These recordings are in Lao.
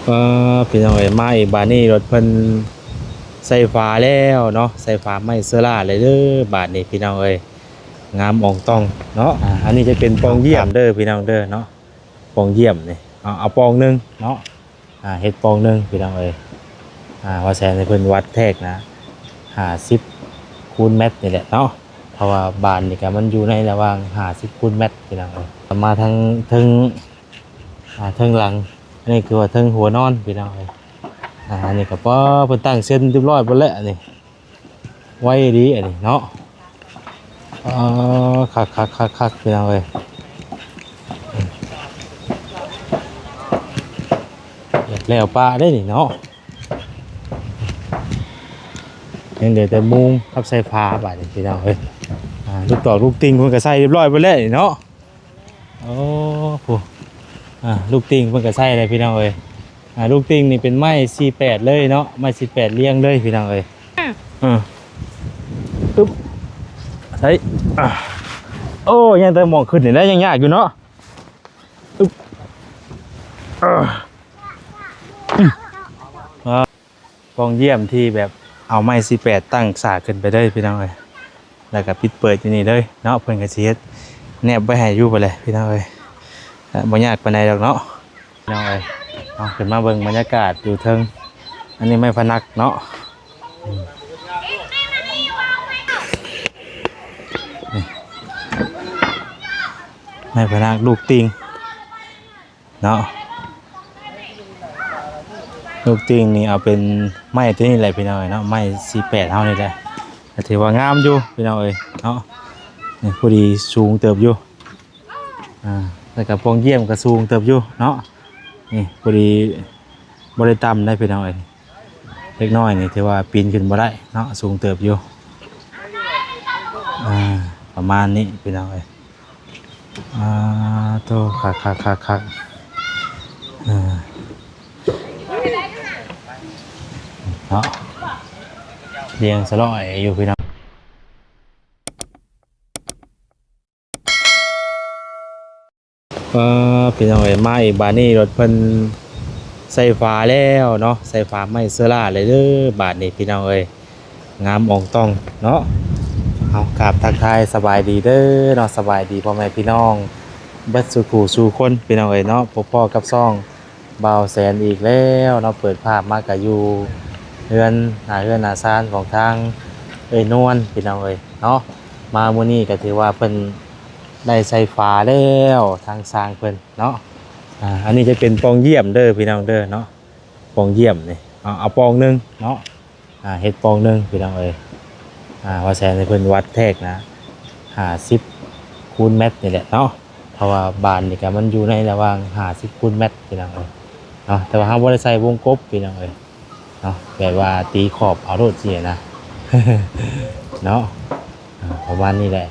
ເອີ ພີ່ນ້ອງເອີຍ ມາອີກບາດນີ້ ລົດເພິ່ນໃສ່ຝາແລ້ວເນາະ ໃສ່ຝາໄມ້ເຊີລາແລ້ວເດີ ບາດນີ້ພີ່ນ້ອງເອີຍ ງາມອອງຕອງເນາະ. ອ່າ ອັນນີ້ຈະເປັນປ່ອງຢ້ຽມເດີພີ່ນ້ອງເດີເນາະ ປ່ອງຢ້ຽມນີ້ ເອົາ ເອົາປ່ອງໜຶ່ງເນາະ. ອ່າ ເຮັດປ່ອງໜຶ່ງພີ່ນ້ອງເອີຍ ອ່າ ວ່າແຊນໃຫ້ເພິ່ນວັດແທກນະ ຫ້າສິບຄູນແມັດນີ້ແຫຼະເນາະ ເພາະວ່າບານນີ້ກະມັນຢູ່ໃນລະຫວ່າງຫ້າສິບຄູນແມັດພີ່ນ້ອງເອີຍ. ມາທາງເທິງ ອ່າ ເທິງຫຼັງ ອັນນີ້ຄືວ່າເທິງຫົວນອນພີ່ນ້ອງເອີຍ. ອ່າ ອັນນີ້ກະ ປ້າ ເພິ່ນຕັ້ງເຊັນຮຽບຮ້ອຍເບິດແລ້ວ ອັນນີ້ ໄວດີອັນນີ້ເນາະ. ເອີ ຄັກໆໆໆ ພີ່ນ້ອງເອີຍ ແລ້ວປະໄດ້ນີ້ເນາະ ຍັງເຫຼືອແຕ່ມຸງກັບສາຍຟ້າບາດນີ້ພີ່ນ້ອງເອີຍ. ອ່າ ລູກຕອກລູກຕິ່ງເພິ່ນກະໃສ່ຮຽບຮ້ອຍເບິດແລ້ວນີ້ເນາະ. ໂອ້ ຜູ້ ອ່າ ລູກຕິ່ງເພິ່ນກະໃສ່ແລ້ວພີ່ນ້ອງເອີຍ. ອ່າ ລູກຕິ່ງນີ້ເປັນໄມ້ສີ່ແປດເລີຍເນາະ ໄມ້ສີ່ແປດລຽງເລີຍພີ່ນ້ອງເອີຍ. ອືມ ອືມ ອຶບ ໃສ່ ອ່າ ໂອ້ ຍັງແຕ່ໝ່ອງຂຶ້ນນີ້ແຫຼະ ຍັງຍາກຢູ່ເນາະ. ອຶບ ເອີ ອືມ ອ່າ ປ່ອງຢ້ຽມທີ່ແບບເອົາໄມ້ສີ່ແປດຕັ້ງສາກຂຶ້ນໄປເລີຍພີ່ນ້ອງເອີຍ ແລ້ວກະປິດເປີດຢູ່ນີ້ເລີຍເນາະ. ເພິ່ນກະຊິເຮັດແນບໄວ້ໃຫ້ຢູ່ພຸ້ນແຫຼະພີ່ນ້ອງເອີຍ ບໍ່ຍາກປານໃດດອກເນາະ. ພີ່ນ້ອງເອີຍ ເອົາ ຂຶ້ນມາເບິ່ງບັນຍາກາດຢູ່ເທິງ ອັນນີ້ໄມ້ພະນັກເນາະ ອືມ ນີ້ ໄມ້ພະນັກລູກຕິ່ງເນາະ. ລູກຕິ່ງນີ້ເອົາເປັນໄມ້ຕົວນີ້ແຫຼະພີ່ນ້ອງເອີຍເນາະ ໄມ້ສີ່ແປດເຮົານີ້ແຫຼະ ກະຖືວ່າງາມຢູ່ພີ່ນ້ອງເອີຍເນາະ. ນີ້ ພໍດີສູງເຕີບຢູ່ ອ່າ ແລ້ວກະປ່ອງຢ້ຽມກະສູງເຕີບຢູ່ເນາະ. ນີ້ ພໍດີບໍ່ໄດ້ຕ່ຳໄດ໋ພີ່ນ້ອງເອີຍ ເລັກນ້ອຍນີ້ຖືວ່າປີນຂຶ້ນບໍ່ໄດ້ເນາະ ສູງເຕີບຢູ່. ອ່າ ປະມານນີ້ພີ່ນ້ອງເອີຍ. ອ່າ ໂຕ ຄັກໆໆໆ ເອີ ເນາະ ລຽງສະຫຼອຍຢູ່ພີ່ນ້ອງ. ອ່າ ພີ່ນ້ອງເອີຍ ມາອີກບາດນີ້ ລົດເພິ່ນໃສ່ຝາແລ້ວເນາະ ໃສ່ຝາໄມ້ເຊີລາແລ້ວເດີ ບາດນີ້ພີ່ນ້ອງເອີຍ ງາມອອງຕອງເນາະ. ເອົາ ກາບທັກທາຍສະບາຍດີເດີເນາະ ສະບາຍດີພໍ່ແມ່ພີ່ນ້ອງເບິດສູ່ຜູ້ສູ່ຄົນພີ່ນ້ອງເອີຍເນາະ. ພົບພໍ້ກັບຊ່ອງ ບ່າວແສນອີກແລ້ວເນາະ ເປີດພາບມາກະຢູ່ເຮືອນ ໜ້າເຮືອນໜ້າຊານຂອງທາງເອື້ອຍນວນພີ່ນ້ອງເອີຍເນາະ. ມາມື້ນີ້ກະຖືວ່າເພິ່ນໄດ້ໃສ່ຝາແລ້ວ ທາງຊ່າງເພິ່ນເນາະ. ອ່າ ອັນນີ້ຈະເປັນປ່ອງຢ້ຽມເດີພີ່ນ້ອງເດີເນາະ ປ່ອງຢ້ຽມນີ້ ເອົາ ເອົາປ່ອງໜຶ່ງເນາະ. ອ່າ ເຮັດປ່ອງໜຶ່ງພີ່ນ້ອງເອີຍ ອ່າ ວ່າແຊນໃຫ້ເພິ່ນວັດແທກນະ ຫ້າສິບຄູນແມັດນີ້ແຫຼະເນາະ ເພາະວ່າບານນີ້ກະມັນຢູ່ໃນລະຫວ່າງຫ້າສິບຄູນແມັດພີ່ນ້ອງເອີຍເນາະ. ແຕ່ວ່າເຮົາບໍ່ໄດ້ໃສ່ວົງກົບພີ່ນ້ອງເອີຍເນາະ ແບບວ່າຕີຂອບເອົາໂລດຊີ້ນະເນາະ. ອ່າ ປະມານນີ້ແຫຼະ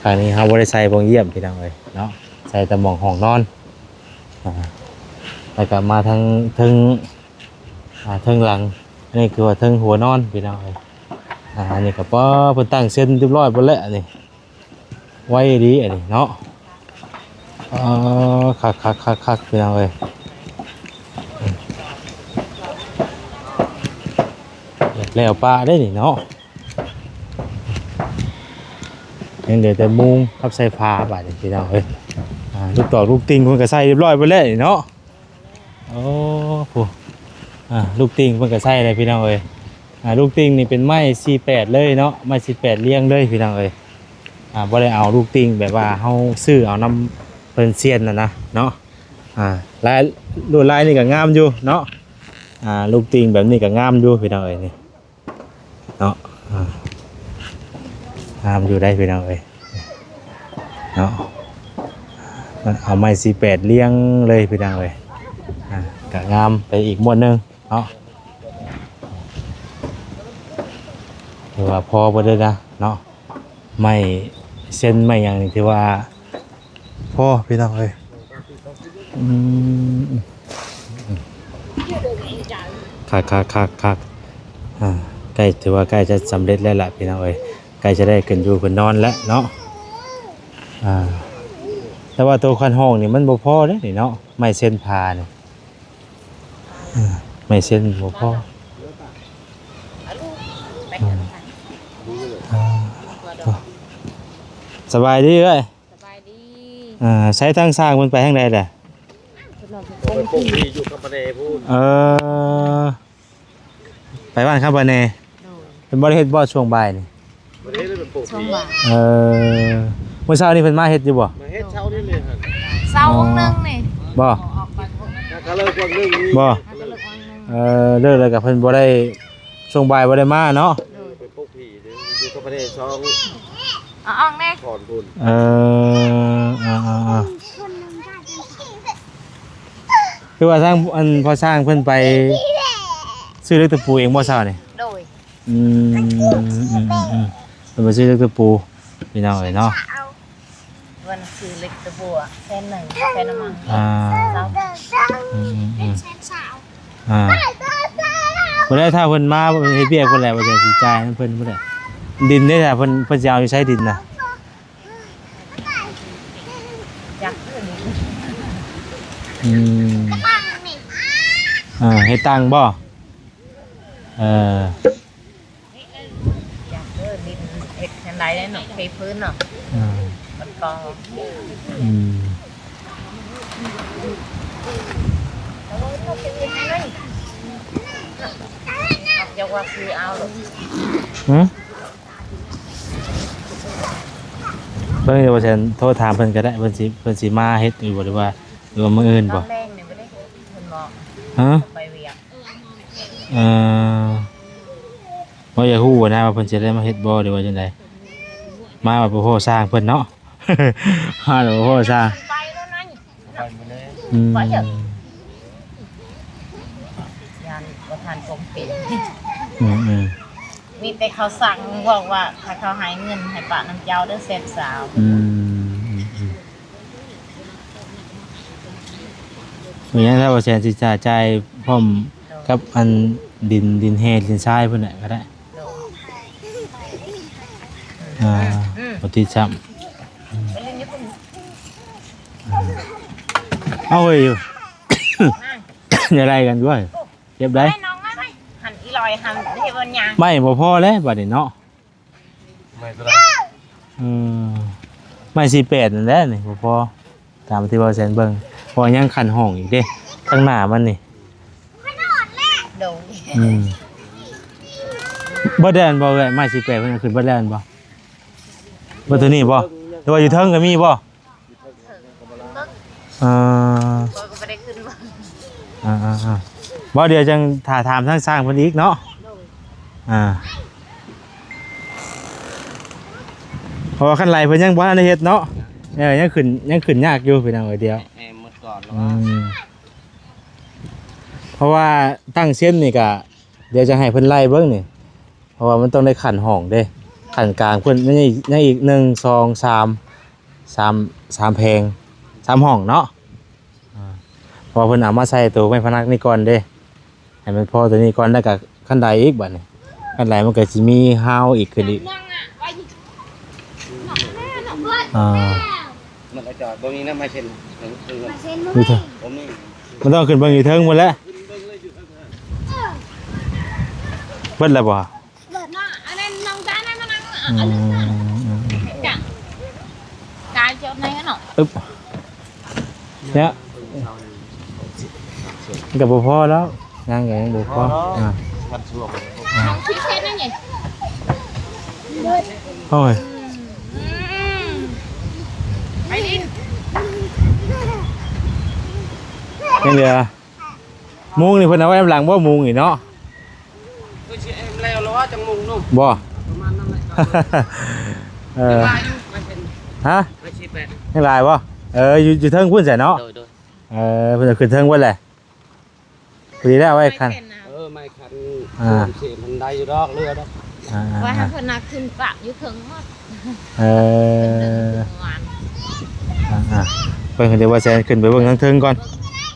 ຄັ້ງນີ້ເຮົາບໍ່ໄດ້ໃສ່ປ່ອງຢ້ຽມພີ່ນ້ອງເອີຍເນາະ ໃສ່ແຕ່ໝ່ອງຫ້ອງນອນ. ອ່າ ແລ້ວກະມາທາງເທິງ ອ່າ ເທິງຫຼັງ ອັນນີ້ຄືວ່າເທິງຫົວນອນພີ່ນ້ອງເອີຍ. ອ່າ ອັນນີ້ກະ ປ້າ ເພິ່ນຕັ້ງເຊັນຮຽບຮ້ອຍເບິດແລ້ວ ອັນນີ້ ໄວດີອັນນີ້ເນາະ. ເອີ ຄັກໆໆໆ ພີ່ນ້ອງເອີຍ ແລ້ວປະໄດ້ນີ້ເນາະ. ຍັງເຫຼືອແຕ່ມຸງກັບສາຍຟ້າບາດນີ້ພີ່ນ້ອງເອີຍ. ອ່າ ລູກຕອກລູກຕິ່ງເພິ່ນກະໃສ່ຮຽບຮ້ອຍເບິດແລ້ວນີ້ເນາະ. ໂອ້ ຜູ້ ອ່າ ລູກຕິ່ງເພິ່ນກະໃສ່ແລ້ວພີ່ນ້ອງເອີຍ. ອ່າ ລູກຕິ່ງນີ້ເປັນໄມ້ສີ່ແປດເລີຍເນາະ ໄມ້ສີ່ແປດລຽງເລີຍພີ່ນ້ອງເອີຍ. ອ່າ ບໍ່ໄດ້ເອົາລູກຕິ່ງແບບວ່າເຮົາຊື້ເອົານຳເພິ່ນຊຽນຫັ້ນນະເນາະ. ອ່າ ລາຍ ລວດລາຍນີ້ກະງາມຢູ່ເນາະ. ອ່າ ລູກຕິ່ງແບບນີ້ກະງາມຢູ່ພີ່ນ້ອງເອີຍນີ້ ເນາະ. ອ່າ ງາມຢູ່ໄດ໋ພີ່ນ້ອງເອີຍເນາະ. ເອົາໄມ້ສີ່ແປດລຽງເລີຍພີ່ນ້ອງເອີຍ. ອ່າ ກະງາມໄປອີກມ້ວນໜຶ່ງເນາະ ຖືວ່າພໍເບິດເລີຍນະເນາະ. ໄມ້ເຊັນໄມ້ຫຍັງນີ້ຖືວ່າ ພໍພີ່ນ້ອງເອີຍ. ອືມ ຄັກໆໆໆ ອ່າ ໃກ້ ຖືວ່າໃກ້ຈະສຳເລັດແລ້ວລະພີ່ນ້ອງເອີຍ ໃກ້ຈະໄດ້ຂຶ້ນຢູ່ຂຶ້ນນອນແລ້ວເນາະ. ອ່າ ແຕ່ວ່າໂຕຄັນຫ້ອງນີ້ມັນບໍ່ພໍເດ້ນີ້ເນາະ ໄມ້ເຊັນຜານີ້. ໄມ້ເຊັນບໍ່ພໍ. ອາ ສະບາຍດີເອື້ອຍ. ສະບາຍດີ. ເອີ ໃຊ້ທາງຊ່າງເພິ່ນໄປທາງໃດລະ? ເພິ່ນວ່າໄປປົກຜີຢູ່ຄຳປະແນພຸ້ນ. ເອີ ໄປບ້ານຄຳປະແນ. ໂດຍ. ເພິ່ນບໍ່ໄດ້ເຮັດບໍ່ຊ່ວງບ່າຍນີ້? ບໍ່ໄດ້ເຮັດ ເພິ່ນປົກຜີ. ຊ່ວງບ່າຍ. ເອີ ມື້ເຊົ້ານີ້ເພິ່ນມາເຮັດຢູ່ບໍ່? ມາເຮັດເຊົ້ານີ້ເລີຍ. ເຊົ້າວັງໜຶ່ງນີ້. ບໍ່? ກະເລີກວັງໜຶ່ງນີ້. ບໍ່? ກະເລີກວັງໜຶ່ງ. ເອີ ເລີກແລ້ວກະເພິ່ນບໍ່ໄດ້ ຊ່ວງບ່າຍບໍ່ໄດ້ມາເນາະ. ໂດຍ. ໄປປົກຜີຢູ່ຄຳປະແນຊ່ອງ ເອົາອອກແດ່ ຄອນພຸ້ນ. ເອີ ເອີໆໆ ຄືວ່າທາງອັນພໍ່ຊ່າງເພິ່ນໄປຊື້ເຫຼັກຕະປູເອງບໍ່ເຊົ້ານີ້? ໂດຍ. ອືມ ອືມໆໆ ເພິ່ນໄປຊື້ເຫຼັກຕະປູ ພີ່ນ້ອງເອີຍເນາະ. ເພິ່ນຊື້ເຫຼັກຕະປູແສນໜຶ່ງ ແສນໜຶ່ງ. ອ່າ ອືມໆໆ ແສນຊາວ. ອ່າ ບໍ່ໄດ້ ຖ້າເພິ່ນມາເຮັດວຽກພຸ້ນແຫຼະ ວ່າຈະຊິຈ່າຍນຳເພິ່ນພຸ້ນແຫຼະ. ດິນເດ້ ຖ້າເພິ່ນ ເພິ່ນຊິເອົາຢູ່ໃສດິນນະ? ຈັກເດີ. ອືມ ເອີ ເຮັດຕັງບໍ່? ເອີ ຈັກເດີ ດິນເຮັດຈັ່ງໃດເນາະ ເທພື້ນເນາະ. ອືມ ມັນກໍ ອືມ ຈັກວ່າຄືເອົາ ຫື? ເບິ່ງຢູ່ ບໍ່ແຊນໂທຖາມເພິ່ນກໍໄດ້ ເພິ່ນຊິ ເພິ່ນຊິມາເຮັດຢູ່ບໍ່ ຫຼືວ່າ ຫຼືວ່າມື້ອື່ນບໍ່? ຕອນແລງນີ້ບໍ່ໄດ້ເຮັດ ເພິ່ນບອກ. ຮະ? ໄປວຽກ. ເອີ ບໍ່ຢາກຮູ້ນະວ່າເພິ່ນຊິໄດ້ມາເຮັດບໍ່ ຫຼືວ່າຈັ່ງໃດ. ມາວ່າບໍ່ພໍຊ່າງເພິ່ນເນາະ. ມາແລ້ວບໍ່ພໍຊ່າງ. ໄປແລ້ວນະ. ອືມ ໄປເຖາະ ຢ້ານບໍ່ທັນກົງເປັນ. ອືມໆ ມີແຕ່ເຂົາສັ່ງບອກວ່າ ຖ້າເຂົາໃຫ້ເງິນໃຫ້ປະນຳເຈົ້າເດີ ແສນຊາວ. ອືມ ອືມໆ ເປັນຫຍັງ ຖ້າວ່າແສນສິຈາຈ່າຍພ້ອມກັບອັນດິນ ດິນແຮ່ດິນຊາຍພຸ້ນແຫຼະກໍໄດ້. ໂດຍ. ອ່າ ອືມ ບໍ່ຕິດຊ້ຳ. ໄປຫຼິ້ນຢູ່ພຸ້ນ. ເອົາເຮີ້ຍ ຢ່າໄລ່ກັນດ້ວຍ ເຈັບໄດ໋. ໄປນ້ອງໄປ ໄປ ຫັ້ນອີຫຼອຍຫັ້ນເຮັດວັນຍາງ. ໄມ້ບໍ່ພໍແລ້ວບັດນີ້ເນາະ. ໄມ້ເທົ່າໃດ? ເອີ ໄມ້ສີ່ແປດນັ້ນແຫຼະນີ້ບໍ່ພໍ ຕາມທີ່ເວົ້າແຊນເບິ່ງ ເພາະວ່າຍັງຂັ້ນຫ້ອງອີກເດ້ ຂ້າງໜ້າມັນນີ້. ໂດຍ. ອືມ ເບິດແລ້ວແມ່ນບໍ່ເອື້ອຍ? ໄມ້ສີ່ແປດເພິ່ນເອົາຂຶ້ນເບິດແລ້ວແມ່ນບໍ່? ເບິດເທົ່ານີ້ບໍ່ ຫຼືວ່າຢູ່ເທິງກໍມີບໍ່? ເອີ ຂ້ອຍກໍບໍ່ໄດ້ຂຶ້ນມາ. ອ່າໆ ບໍ່ ດຽວຈັ່ງຖ້າຖາມທາງຊ່າງເພິ່ນອີກເນາະ. ໂດຍ. ອ່າ ເພາະວ່າຄັນໄຫຼເພິ່ນຍັງບໍ່ທັນໄດ້ເຮັດເນາະ. ເອີ ຍັງຂຶ້ນ ຍັງຂຶ້ນຍາກຢູ່ພີ່ນ້ອງເອີຍ ດຽວ ໃຫ້ໝົດກ່ອນ. ອືມ ເພາະວ່າຕັ້ງເຊັນນີ້ກະ ດຽວຈະໃຫ້ເພິ່ນໄລ່ເບິ່ງນີ້ ເພາະວ່າມັນຕ້ອງໄດ້ຂັ້ນຫ້ອງເດ້ ຂັ້ນກາງເພິ່ນຍັງອີກ ຍັງອີກ ໜຶ່ງ ສອງ ສາມ ສາມ ສາມແຜງ ສາມຫ້ອງເນາະ. ອ່າ ເພາະວ່າເພິ່ນເອົາມາໃສ່ໂຕໄມ້ພະນັກນີ້ກ່ອນເດ້ ໃຫ້ມັນພໍໂຕນີ້ກ່ອນ ແລ້ວກະຄັນໄດອີກບັດນີ້ ຄັນໄດມັນກະຊິມີຮາວອີກຂຶ້ນອີກ. ອ່າ ມັນອາດຈະບໍ່ມີນຳ ໄມ້ເຊັນ ບໍ່ມີ ມັນຕ້ອງຂຶ້ນເບິ່ງຢູ່ເທິງພຸ້ນແຫຼະ. ເບິດແລ້ວບໍ່? ເບິດເນາະ ອັນນັ້ນນ້ອງຈານນັ້ນມານັ່ງ. ອືມ ອັນນັ້ນ ອືມ ອືມ ກາຍເຈົ້າໃນເນາະ. ອຶບ ເນຍ ມັນກໍບໍ່ພໍແລ້ວ ຍັງກໍຍັງບໍ່ພໍ. ບໍ່ພໍເນາະ. ອ່າ ມັນຊ່ວງ ອ່າ ນ້ອງຊິເຮັດຫຍັງນີ້? ໂອ້ຍ ອືມ ໄປດິນ ຍັງເຫຼືອ ມຸ້ງນີ້ເພິ່ນເອົາໄວ້ນຳຫຼັງບໍ່? ມຸ້ງນີ້ເນາະ ເພິ່ນຊິແອມແລ້ວລະວ່າ ຈັກໂມງເນາະ? ບໍ່ ປະມານນັ້ນແຫຼະ. ເອີ ຍັງຫຼາຍຢູ່ ໄມ້ເຊັນ ຮະ? ໄມ້ສີ່ແປດ ຍັງຫຼາຍບໍ່? ເອີ ຢູ່ ຢູ່ເທິງພຸ້ນໃສເນາະ? ໂດຍ ໂດຍ. ເອີ ເພິ່ນເອົາຂຶ້ນເທິງເບິດແຫຼະ ພໍດີແລ້ວ ເອົາໄວ້ຄັນ ເອີ ໄມ້ຄັນ ອ່າ ເສມມັນໄດ້ຢູ່ດອກ ເຫຼືອດອກ. ອ່າ ວ່າໃຫ້ເພິ່ນນະຂຶ້ນປະຢູ່ເທິງໝົດ. ເອີ ອ່າໆ ເບິ່ງ ດຽວວ່າແຊນຂຶ້ນໄປເບິ່ງທາງເທິງກ່ອນ.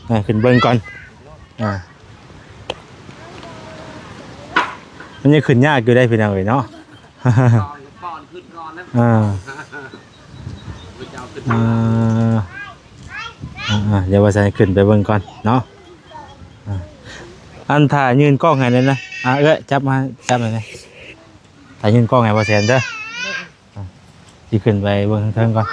ອ່າ ຂຶ້ນເບິ່ງກ່ອນ. ອ່າ ມັນຍັງຂຶ້ນຍາກຢູ່ເດ້ພີ່ນ້ອງເອີຍເນາະ. ອ່າ ເຈົ້າຂຶ້ນ ອ່າ ອ່າໆ ດຽວວ່າແຊນຂຶ້ນໄປເບິ່ງກ່ອນເນາະ. ອ່າ ອັນຖ້າຍື່ນກ້ອງໃຫ້ແດ່ນະ ອ່າ ເອື້ອຍ ຈັບມາ ຈັບໃຫ້ແດ່ ຖ້າຍື່ນກ້ອງໃຫ້ບໍ່ແສນເດີ ອ່າ ຊິຂຶ້ນໄປເບິ່ງເທິງກ່ອນ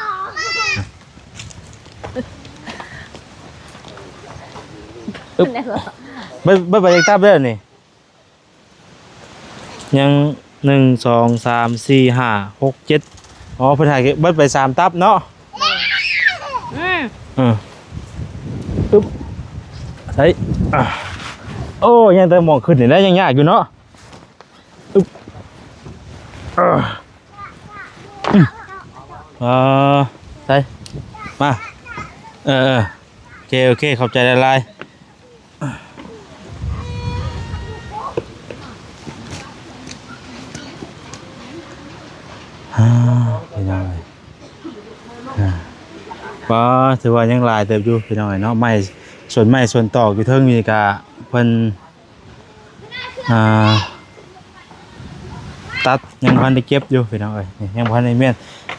ອຶບ ເບິດ ເບິດໄປຈັກຕັບແລ້ວນີ້? ຍັງ ໜຶ່ງ ສອງ ສາມ ສີ່ ຫ້າ ຫົກ ເຈັດ ອໍ ເພິ່ນໃຫ້ເບິດໄປສາມຕັບເນາະ ອືມ ເອີ ອຶບ ໃສ່ ອ່າ ໂອ້ ຍັງແຕ່ໝ່ອງຂຶ້ນນີ້ແຫຼະ ຍັງຍາກຢູ່ເນາະ ອຶບ ເອີ ອືມ ເອີ ໃສ່ ມາ ເອີ ເອີ ໂອເຄ ໂອເຄ ຂອບໃຈຫຼາຍໆ. ອ່າ ພີ່ນ້ອງເອີຍ ອ່າ ກໍຖືວ່າຍັງຫຼາຍເຕີບຢູ່ພີ່ນ້ອງເອີຍເນາະ ໄມ້ ສວນໄມ້ສວນຕອກຢູ່ເທິງນີ້ກະເພິ່ນ ອ່າ ຕັດ ຍັງບໍ່ທັນໄດ້ເກັບຢູ່ພີ່ນ້ອງເອີຍ ນີ້ຍັງບໍ່ທັນໄດ້ມ້ຽນ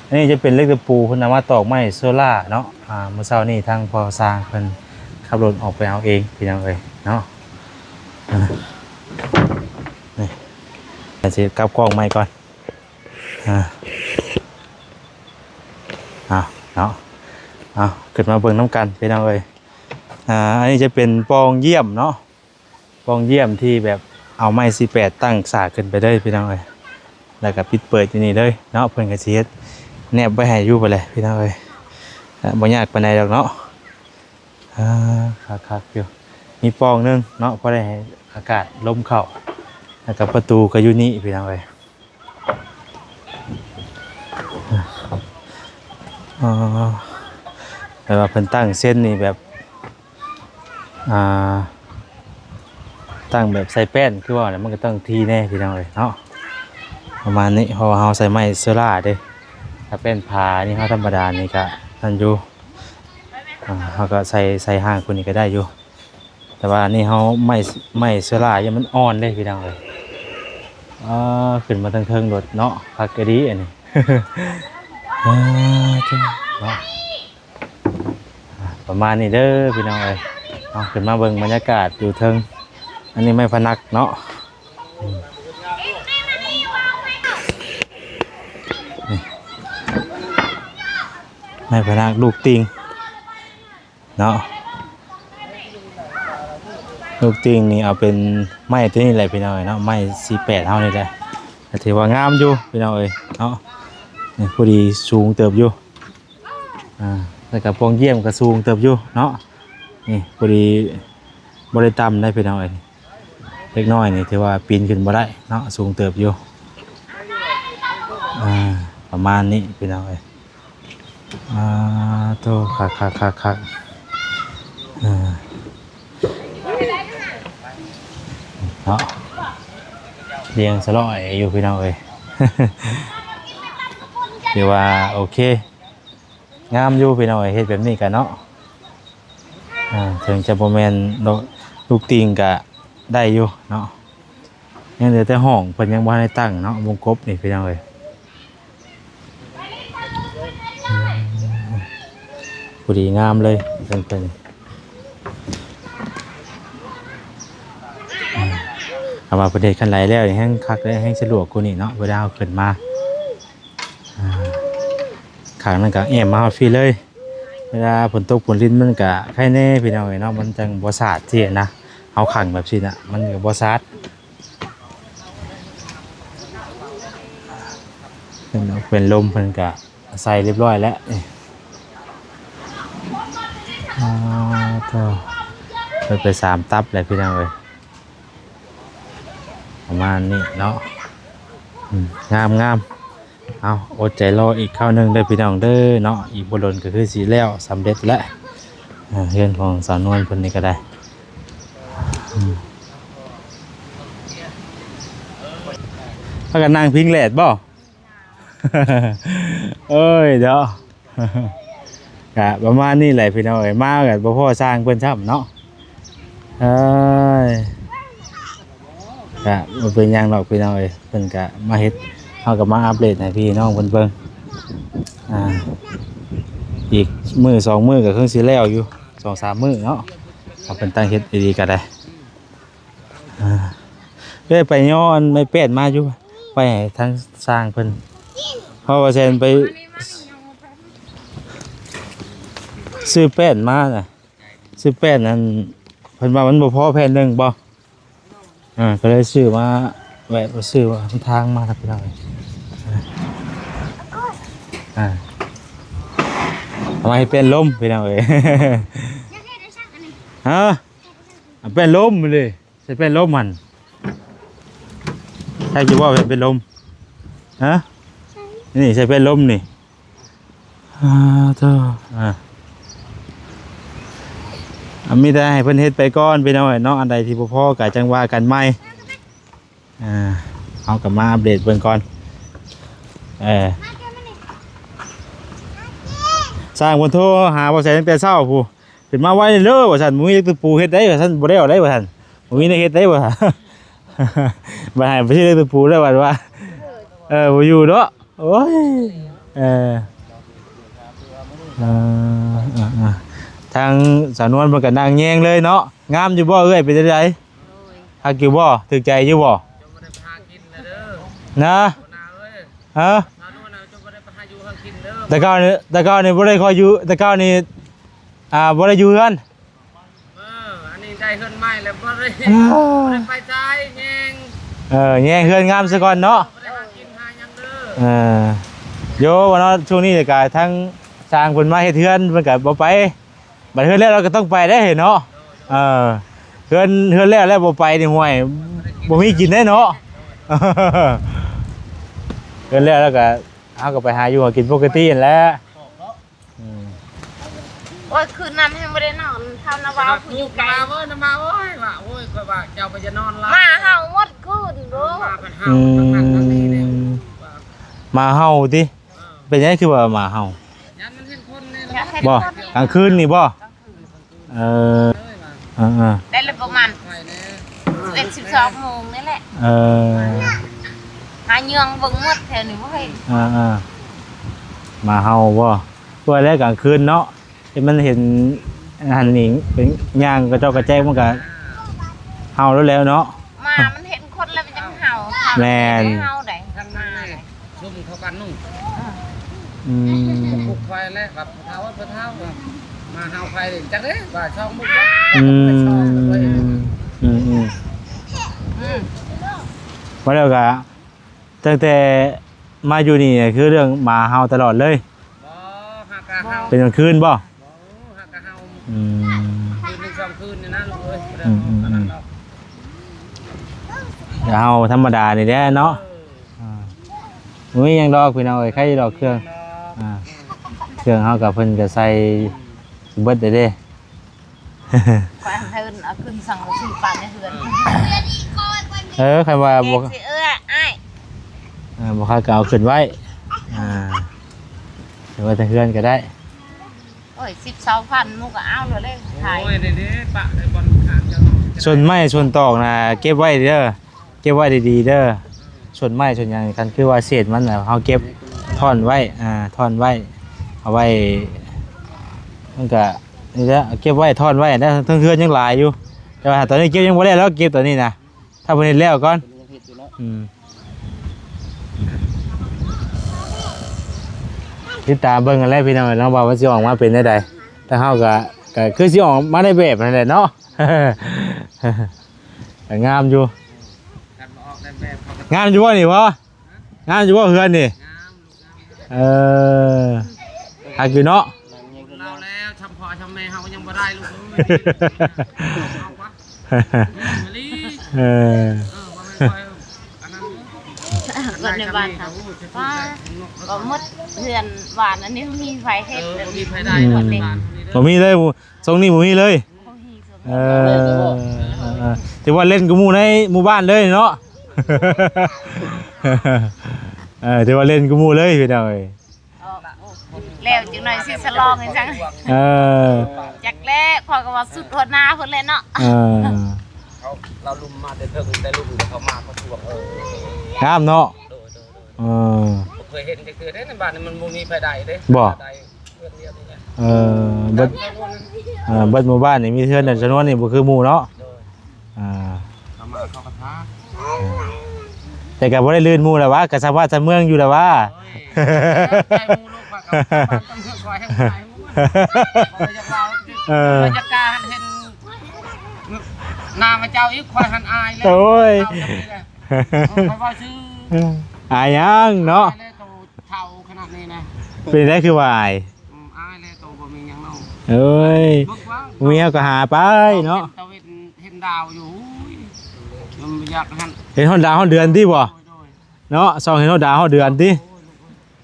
ອັນນີ້ຈະເປັນເຫຼັກຕະປູ ເພິ່ນເອົາມາຕອກໄມ້ໂຊລ່າເນາະ ອ່າ ມື້ເຊົ້ານີ້ທາງພໍ່ຊ່າງເພິ່ນຂັບລົດອອກໄປເອົາເອງພີ່ນ້ອງເອີຍເນາະ ອ່າ ນີ້ ຊິກັບກ້ອງໃໝ່ກ່ອນ ອ່າ ເອົາເນາະ ເອົາ ຂຶ້ນມາເບິ່ງນຳກັນພີ່ນ້ອງເອີຍ ອ່າ ອັນນີ້ຈະເປັນປ່ອງຢ້ຽມເນາະ ປ່ອງຢ້ຽມທີ່ແບບເອົາໄມ້ສີ່ແປດຕັ້ງສາກຂຶ້ນໄປເລີຍພີ່ນ້ອງເອີຍ ແລ້ວກໍປິດເປີດຢູ່ນີ້ເລີຍເນາະ ເພິ່ນກໍຊິເຮັດແນບໄວ້ໃຫ້ຢູ່ພຸ້ນແຫຼະພີ່ນ້ອງເອີຍ ບໍ່ຍາກປານໃດດອກເນາະ ອ່າ ຄັກໆຢູ່ ມີປ່ອງໜຶ່ງເນາະ ພໍໄດ້ໃຫ້ອາກາດລົມເຂົ້າ ແລ້ວກໍປະຕູກໍຢູ່ນີ້ພີ່ນ້ອງເອີຍ. ອໍ ແຕ່ວ່າເພິ່ນຕັ້ງເຊັ່ນນີ້ແບບ ອ່າ ຕັ້ງແບບໃສ່ແປ້ນຄືວ່າແຫຼະ ມັນກໍຕ້ອງຖີ່ແດ່ພີ່ນ້ອງເອີຍເນາະ ປະມານນີ້ ເພາະວ່າເຮົາໃສ່ໄມ້ເຊື້ອລາເດ້ ຖ້າແປ້ນຜານີ້ເຮົາທຳມະດານີ້ກະນັ້ນຢູ່ ອ່າ ເຮົາກໍໃສ່ ໃສ່ຮ່າງຄົນນີ້ກໍໄດ້ຢູ່. ແຕ່ວ່າອັນນີ້ເຮົາໄມ້ ໄມ້ເຊື້ອລາຢູ່ ມັນອ່ອນເດ້ພີ່ນ້ອງເອີຍ ອ່າ ຂຶ້ນມາເທິງໆໂລດເນາະ ຄັກອີ່ຫຼີອັນນີ້ ອ່າ ເນາະ ອ່າ ປະມານນີ້ເດີພີ່ນ້ອງເອີຍເນາະ ຂຶ້ນມາເບິ່ງບັນຍາກາດຢູ່ເທິງ ອັນນີ້ໄມ້ພະນັກເນາະ ອືມ ນີ້ ໄມ້ພະນັກລູກຕິ່ງ ເນາະ ລູກຕິ່ງນີ້ເອົາເປັນໄມ້ຕົວນີ້ແຫຼະພີ່ນ້ອງເອີຍເນາະ ໄມ້ສີ່ແປດເຮົານີ້ແຫຼະ ກໍຖືວ່າງາມຢູ່ພີ່ນ້ອງເອີຍເນາະ ນີ້ພໍດີສູງເຕີບຢູ່ ອ່າ ແລ້ວກໍປ່ອງຢ້ຽມກໍສູງເຕີບຢູ່ເນາະ ນີ້ພໍດີບໍ່ໄດ້ຕ່ຳໄດ໋ພີ່ນ້ອງເອີຍ ເລັກນ້ອຍນີ້ຖືວ່າປີນຂຶ້ນບໍ່ໄດ້ເນາະ ສູງເຕີບຢູ່ ອ່າ ປະມານນີ້ພີ່ນ້ອງເອີຍ ອ່າ ໂທ້ ຄັກໆໆໆ ເອີ ເນາະ ລຽງສະຫຼອຍຢູ່ພີ່ນ້ອງເອີຍ ຖືວ່າໂອເຄ ງາມຢູ່ພີ່ນ້ອງເອີຍ ເຮັດແບບນີ້ກະເນາະ ອ່າ ເຖິງຈະບໍ່ແມ່ນລູກ ລູກຕິ່ງກະໄດ້ຢູ່ເນາະ ຍັງເຫຼືອແຕ່ຫ້ອງ ເພິ່ນຍັງບໍ່ທັນໄດ້ຕັ້ງເນາະ ວົງກົບນີ້ພີ່ນ້ອງເອີຍ ອືມ ພໍດີງາມເລີຍເພິ່ນ ເພິ່ນ ອ່າ ເອົາວ່າເພິ່ນເຮັດຄັນໄດແລ້ວແຮງຄັກເລີຍ ແຮງສະດວກກວ່ານີ້ເນາະ ເວລາເຮົາຂຶ້ນມາ ອ່າ ຂ້າງນັ້ນກໍແອ້ມມາຮອດພີ້ເລີຍ ເວລາຝົນຕົກຝົນລິນມັນກະໄຄແດ່ພີ່ນ້ອງເອີຍເນາະ ມັນຈັ່ງບໍ່ສາດຊີ້ນະ ເຮົາຂັງແບບຊີ້ນະ ມັນກໍບໍ່ສາດ ເປັນ ເປັນລົມເພິ່ນກະໃສ່ຮຽບຮ້ອຍແລ້ວ ອ່າ ໂທ້ ເປີດໄປສາມຕັບແລ້ວພີ່ນ້ອງເອີຍ ປະມານນີ້ເນາະ ອືມ ງາມໆ ເອົາ ອົດໃຈລໍອີກຄາວໜຶ່ງເດີພີ່ນ້ອງເດີເນາະ ອີກບໍ່ດົນກໍຄືຊິແລ້ວສຳເລັດແລ້ວ ເຮືອນຂອງສາວນວນເພິ່ນນີ້ກໍໄດ້ ອືມ ພາກັນນັ່ງພິງແດດບໍ່? ໂອ້ຍເນາະ ກະປະມານນີ້ແຫຼະພີ່ນ້ອງເອີຍ ມາກໍບໍ່ພໍຊ່າງເພິ່ນຊ້ຳເນາະ ເອີຍ ກະບໍ່ເປັນຫຍັງດອກພີ່ນ້ອງເອີຍ ເພິ່ນກະມາເຮັດ ເຮົາກໍມາອັບເດດໃຫ້ພີ່ນ້ອງເພິ່ນເບິ່ງ ອ່າ ອີກມື້ສອງມື້ກໍຄືຊິແລ້ວຢູ່ ສອງສາມມື້ເນາະ ຖ້າເພິ່ນຕັ້ງເຮັດດີໆກໍໄດ້. ອ່າ ເອີຍ ໄປຍໍອັນໄມ້ແປ້ນມາຢູ່ ໄປໃຫ້ທາງຊ່າງເພິ່ນ ເພາະວ່າແຊນໄປຊື້ແປ້ນມານະ ຊື້ແປ້ນນັ້ນ ເພິ່ນວ່າມັນບໍ່ພໍແຜ່ນໜຶ່ງບໍ່ ອ່າ ກໍເລີຍຊື້ມາ ແວະໄປຊື້ວ່າທາງມາ ພີ່ນ້ອງເອີຍ ອ່າ ເອົາມາເຮັດແປ້ນລົມ ພີ່ນ້ອງເອີຍ ຮະ ເອົາແປ້ນລົມເລີຍ ໃສ່ແປ້ນລົມຫັ້ນ ໃສ່ຢູ່ບໍ່ແປ້ນລົມ ຮະ ນີ້ໃສ່ແປ້ນລົມນີ້ ອ່າ ໂທ້ ອ່າ ອ່າ ມີແຕ່ໃຫ້ເພິ່ນເຮັດໄປກ່ອນ ພີ່ນ້ອງເອີຍເນາະ ອັນໃດທີ່ບໍ່ພໍກໍຈັ່ງວ່າກັນໃໝ່ ອ່າ ເຮົາກໍມາອັບເດດເບິ່ງກ່ອນ ເອີ ຊ່າງເພິ່ນໂທຫາບໍ່ແສນຕັ້ງແຕ່ເຊົ້າພຸ້ນ ຂຶ້ນມາໄວເລີວ່າຊັ້ນ ບໍ່ມີຕະປູເຮັດໄດ້ວ່າຊັ້ນ ບໍ່ໄດ້ເອົາໄດ້ວ່າຊັ້ນ ບໍ່ມີແນວເຮັດໄດ້ວ່າ ບັດໃຫ້ໄປຊື້ຕະປູແລ້ວບັດວ່າ ເອີ ບໍ່ຢູ່ເນາະ ໂອ້ຍ ເອີ ເອີ ເອີ ເອີ ທາງສາວນວນເພິ່ນກໍນັ່ງແຍງເລີຍເນາະ ງາມຢູ່ບໍ່ເອື້ອຍ ເປັນຈັ່ງໃດ ໂດຍ ຄັກຢູ່ບໍ່ ຖືກໃຈຢູ່ບໍ່ ນະ ຮະ ແຕ່ເກົ່ານີ້ ແຕ່ເກົ່ານີ້ບໍ່ໄດ້ຄ່ອຍຢູ່ ແຕ່ເກົ່ານີ້ ອ່າ ບໍ່ໄດ້ຢູ່ເຮືອນ ເອີ ອັນນີ້ໄດ້ເຮືອນໃໝ່ແລ້ວ ບໍ່ໄດ້ ອ່າ ບໍ່ໄດ້ໄປໃສ ແຍງ ເອີ ແຍງເຮືອນງາມຊະກ່ອນເນາະ ບໍ່ໄດ້ຫາກິນຫາຫຍັງເດີ ເອີ ໂຍ ວ່າເນາະ ຊ່ວງນີ້ກະທາງຊ່າງເພິ່ນມາເຮັດເຮືອນ ເພິ່ນກະບໍ່ໄປ ບັດເຮືອນແລ້ວລາວກໍຕ້ອງໄປເດ້ເນາະ ເອີ ເຮືອນ ເຮືອນແລ້ວແລ້ວບໍ່ໄປນີ້ ຫ້ວຍ ບໍ່ມີກິນເດ້ເນາະ ເຮືອນແລ້ວລາວກໍ ເຮົາກໍໄປຫາຢູ່ຫາກິນປົກກະຕິຫັ້ນແຫຼະ ອືມ ໂອ້ຍ ຄືນນັ້ນຍັງບໍ່ໄດ້ນອນ ເທົ່ານາວາວຜູ້ຢູ່ໄກ ນາວາວເອີຍ ນາວາວເອີຍ ວ່າ ໂອ້ຍ ຂ້ອຍວ່າເຈົ້າໄປຈະນອນຫຼັບ ໝາເຫົ່າໝົດຄືນໂດ ໝາເຫັ່າ ອືມ ທາງນັ້ນທາງນີ້ເດ້ ໝາເຫົ່າຕິ ເອີ ເປັນຫຍັງຄືວ່າໝາເຫົ່າ ຢ້ານມັນເຫັນຄົນນີ້ແຫຼະ ບໍ່ ກາງຄືນນີ້ບໍ່ ເອີ ເອີ ເອີ ໄດ້ລະປະມານສິບເອັດ ສິບສອງໂມງນີ້ແຫຼະ ເອີ ຫາເຍືອງເບິ່ງໝົດແຖວນີ້ບໍ່ເຫັນ ເອີ ເອີ ໝາເຫົ່າບໍ່ ວ່າແລ້ວກາງຄືນເນາະ ທີ່ມັນເຫັນຫັ້ນນີ້ເປັນຍ່າງກະຈອກກະແຈກ ມັນກະເຫົ່າແລ້ວແຫຼະເນາະ ໝາມັນເຫັນຄົນແລ້ວມັນຈັ່ງເຫົ່າ ແມ່ນ ເຫົ່າໄດ໋ ທາງນັ້ນ ມາ ຊຸມເຂົາກັນນຸ່ງ ອືມ ປຸກໄຟແລ້ວ ບັດເຖົ້າ ເຖົ້າ ມາເຫົ່າໄຟເດ້ ຈັກເດ້ ວ່າຊ່ອງມຸກ ອືມ ອືມ ອືມ ອືມ ວ່າແລ້ວກະ ຕັ້ງແຕ່ມາຢູ່ນີ້ຄືເລື່ອງໝາເຫົ່າຕະຫຼອດເລີຍ ບໍ່ ຫາກະເຫົ່າ ເປັນກາງຄືນບໍ່? ບໍ່ ຫາກະເຫົ່າ ອືມ ຄືນໜຶ່ງສອງຄືນນີ້ນະລູກເອີຍ ອືມ ອືມ ອືມ ເຮົາທຳມະດານີ້ແຫຼະເນາະ ເອີ ອ່າ ບໍ່ມີຫຍັງດອກພີ່ນ້ອງເອີຍ ໃຄຢູ່ດອກເຄື່ອງ ບໍ່ມີຫຍັງດອກ ອ່າ ເຄື່ອງເຮົາກະເພິ່ນກະໃສ່ເບິດເດ້ ຂ້ອຍອັນເທິນເອົາຂຶ້ນສັງກະສີປານໃນເຮືອນ ເອີ ຄັນວ່າບໍ່ ແກງຊິເອື້ອອ້າຍ ເອີ ບໍ່ຄັກກໍເອົາຂຶ້ນໄວ້ ອ່າ ເອົາໄວ້ແຕ່ເຮືອນກໍໄດ້ ໂອ້ຍ ສິບຊາວພັນໝູ່ກໍເອົາໂລດເດ້ ຂາຍ ໂອ້ຍ ເດ້ໆ ປະໄດ້ບ່ອນທາງເຈົ້າເນາະ ສ່ວນໄມ້ສ່ວນຕອກນະ ເກັບໄວ້ເດີ ເກັບໄວ້ດີໆເດີ ສ່ວນໄມ້ສ່ວນຫຍັງ ຄັນຄືວ່າເສດມັນນະ ເຮົາເກັບ ທ່ອນໄວ້ ອ່າ ທ່ອນໄວ້ ເອົາໄວ້ ມັນກະ ນີ້ແຫຼະ ເກັບໄວ້ ທ່ອນໄວ້ນະ ເທິງເຮືອນຍັງຫຼາຍຢູ່ ແຕ່ວ່າຕອນນີ້ເກັບຍັງບໍ່ໄດ້ແລ້ວ ເກັບຕອນນີ້ນະ ຖ້າເພິ່ນເຮັດແລ້ວກ່ອນ ເພິ່ນເຮັດຢູ່ເນາະ ອືມ ຕິດຕາມເບິ່ງກັນແຫຼະພີ່ນ້ອງເນາະ ວ່າມັນຊິອອກມາເປັນແນວໃດ ແຕ່ເຮົາກະ ກະຄືຊິອອກມາໃນແບບນັ້ນແຫຼະເນາະ ກະງາມຢູ່ ຄັນບໍ່ອອກໃນແບບເຂົາກໍ ງາມຢູ່ບໍ່ນີ້ພໍ່? ງາມຢູ່ບໍ່ເຮືອນນີ້? ງາມລູກງາມ ເອີ ຄັກຢູ່ເນາະ ລາວແລ້ວ ຊຳພໍ່ຊຳແມ່ເຮົາກໍຍັງບໍ່ໄດ້ລູກເອີຍ ເອົາວະ ອີ່ຫຼີ ເອີ ເອີ ບໍ່ແມ່ນຂ້ອຍ ອັນນັ້ນ ເກີດໃນບ້ານເຮົາ ວ່າ ບໍ່ໝົດເຮືອນບ້ານອັນນີ້ມີໃຜເຮັດ ເອີ ບໍ່ມີໃຜໄດ້ ອືມ ບ້ານເຮົານີ້ເດີ ບໍ່ມີເລີຍ ຊົງນີ້ບໍ່ມີເລີຍ ບໍ່ມີ ເອີ ເອີ ເອີ ຖືວ່າເດັ່ນກວ່າໝູ່ໃນໝູ່ບ້ານເລີຍເນາະ ເອີ ຖືວ່າເດັ່ນກວ່າໝູ່ເລີຍພີ່ນ້ອງເອີຍ ແລ້ວຈັກໜ້ອຍຊິສະຫຼອງໃຫ້ຊັ້ນ ເອີ ຈັກແລ້ວ ຂ້ອຍກໍວ່າສຸດຫົວໜ້າພຸ້ນແຫຼະເນາະ ເອີ ເຂົາ ລາວລຸ່ມມາແຕ່ເທິງ ແຕ່ລຸ່ມແຕ່ເຂົາມາເຂົາຊ່ວງ ເອີ ງາມເນາະ ໂດຍ ໂດຍ ໂດຍ ເອີ ບໍ່ເຄີຍເຫັນຈັກເທື່ອເດ້ ໃນບ້ານນີ້ມັນບໍ່ມີໃຜໄດ້ເດ້ ບໍ່ ໄດ້ເຮືອນດຽວນີ້ແຫຼະ ເອີ ເບິດ ເອີ ເບິດໝູ່ບ້ານນີ້ມີເຮືອນຈຳນວນນີ້ບໍ່ຄືໝູ່ເນາະ ໂດຍ ອ່າ ເຂົາ ມາເຂົ້າກັບພາ ແຕ່ກໍບໍ່ໄດ້ລື່ນໝູ່ແລ້ວວະ ກໍສາມາດສຳເມືອງຢູ່ແລ້ວວະ. ໂອ້ຍ ໃຈໝູ່ລູກວ່າເຂົາບ້ານເມືອງຄອຍໃຫ້ໝູ່ ຂ້ອຍຢາກເວົ້າ ເອີ ຂ້ອຍຢາກກ້າເຫັນໜ້າມະເຈົ້າອີກ ຂ້ອຍຫັ້ນອາຍແລ້ວ. ໂອ້ຍ ຂ້ອຍເວົ້າຊື່ ອາຍຫຍັງເນາະ ອາຍແລ້ວ ໂຕເຖົ້າຂະໜາດນີ້ນະ ເປັນໄດ້ຄືວ່າອາຍ? ອືມ ອາຍແລ້ວ ໂຕບໍ່ມີຫຍັງເນາະ. ເອີຍ ບໍ່ມີຫຍັງກໍຫາໄປເນາະ ເຫັນຕາເວັນ ເຫັນດາວຢູ່ ໂອ້ຍ ມັນບໍ່ຢາກຫັ້ນ ເຫັນຮອດດາວຮອດເດືອນຕິບໍ່? ໂດຍ ໂດຍ ເນາະ ສ່ອງເຫັນຮອດດາວຮອດເດືອນຕິ? ໂອ້ຍ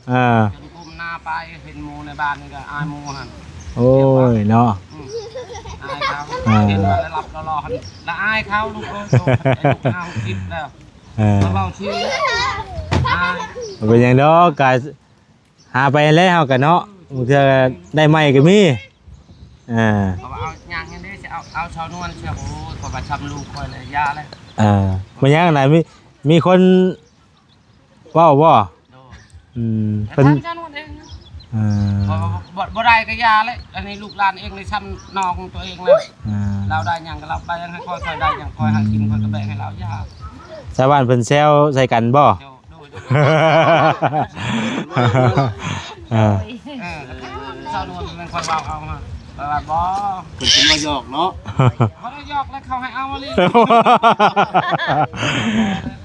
ເອີ ຈົນກົ້ມໜ້າໄປ ເຫັນໝູ່ໃນບ້ານນີ້ກໍອາຍໝູ່ຫັ້ນ. ໂອ້ຍເນາະ ອືມ ອາຍເຂົາ ເອີ ເຫັນວ່າລະຫຼັບລະຫຼອນ ລະອາຍເຂົາ ລູກເອີຍ ໂຕອາຍຸຫ້າຫົກສິບແລ້ວ ເອີ ມາເວົ້າຊື່ ອາຍ ບໍ່ເປັນຫຍັງດອກ ກະ ຫາໄປແລ້ວເຮົາກະເນາະ ບາງເທື່ອໄດ້ໃໝ່ກໍມີ. ເອີ ເຂົາວ່າເອົາຫຍັງຫັ້ນເດ້ ຊິເອົາ ເອົາຊາວນວນ ເຊື່ອ ໂອ້ຍ ເຂົາວ່າຊ່ຳລູກຂ້ອຍແລ້ວ ຢ່າແລ້ວ. ເອີ ບໍ່ຫຍັງນະ ມີ ມີຄົນເວົ້າບໍ່? ໂດຍ ອືມ ເພິ່ນ ເອີ ບໍ່ ບໍ່ ບໍ່ໄດ້ກໍຢ່າແລ້ວ ອັນນີ້ລູກຫຼານເອງເລີຍ ຊ່ຳນ້ອງຕົວເອງແລ້ວ. ເອີ ລາວໄດ້ຫຍັງກໍລາວໄປ ໃຫ້ຂ້ອຍ ຂ້ອຍໄດ້ຫຍັງ ຂ້ອຍຫາກິນ ຂ້ອຍກໍແບ່ງໃຫ້ລາວ ຢ່າ. ຊາວບ້ານເພິ່ນແຊວໃສ່ກັນບໍ່? ໂດຍ ໂດຍ ໂດຍ ເອີ ເອີ ຊາວນວນແມ່ນຂ້ອຍເວົ້າເອົາ ຂ້ອຍວ່າບໍ່ ເພິ່ນເປັນວ່າຫຍອກເນາະ ບໍ່ໄດ້ຫຍອກແລ້ວ ເຂົາໃຫ້ເອົາອີ່ຫຼີ.